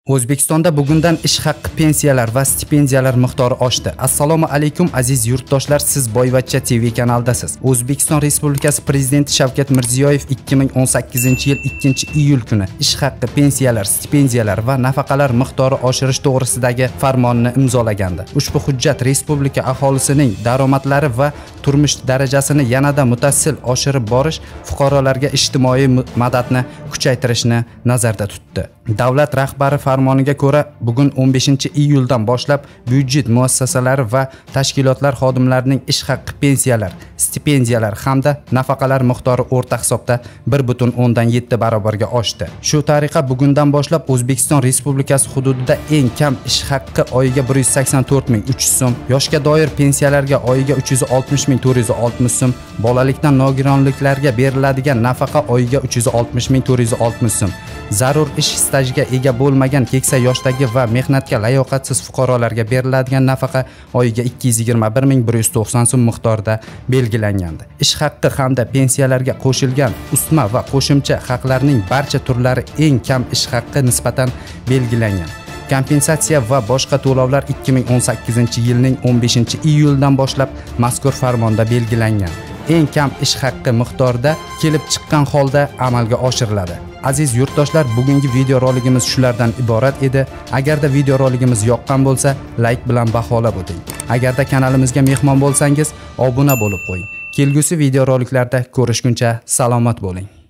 O'zbekistonda bugundan ish haqqi, pensiyalar va stipendiyalar miqdori oshdi. Assalomu alaykum aziz yurtdoshlar, siz Boyvachcha TV kanalidasiz. O'zbekiston Respublikasi Prezidenti Shavkat Mirziyoyev 2018-yil 2-iyul kuni ish haqqi, pensiyalar, stipendiyalar va nafaqalar miqdori oshirish to'g'risidagi farmonni imzolagandi. Ushbu hujjat respublika aholisining daromadlari va turmush darajasini yanada mutassil oshirib borish, fuqarolarga ijtimoiy madadni kuchaytirishni nazarda tutdi. Davlat rahbari farmoniga ko'ra, bugun 15-iyuldan boshlab byudjet muassasalari va tashkilotlar xodimlarining ish haqqi, pensiyalar, stipendiyalar hamda nafaqalar miqdori o'rta hisobda 1.7 barobarga oshdi. Shu tariqa bugundan boshlab O'zbekiston Respublikasi hududida eng kam ish haqqi oyiga 184 300 so'm, yoshga doir pensiyalarga oyiga 360 460 so'm, bolalikdan nogironliklarga beriladigan nafaqa oyiga 360 460 so'm, zarur ish stajiga ega bo'lmagan keksa yoshdagi va mehnatga layoqatsiz fuqarolarga beriladigan nafaqa oyiga 221 190 so'm miqdorida belgilangandi. Ish haqqi hamda pensiyalarga qo'shilgan ustma va qo'shimcha haqlarning barcha turlari eng kam ish haqqi nisbatan belgilangan. Kompensatsiya va boshqa to'lovlar 2018-yilning 15-iyuldan boshlab mazkur farmonda belgilangan eng kam ish haqqi miqdorida kelib chiqqan holda amalga oshiriladi. Aziz yurtdoshlar, bugungi videorolikimiz shulardan iborat edi. Agarda videorolikimiz yoqqan bo'lsa, layk bilan baholab o'ting. Agarda kanalimizga mehmon bo'lsangiz, obuna bo'lib qo'ying. Kelgusi videoroliklarda ko'rishguncha salomat bo'ling.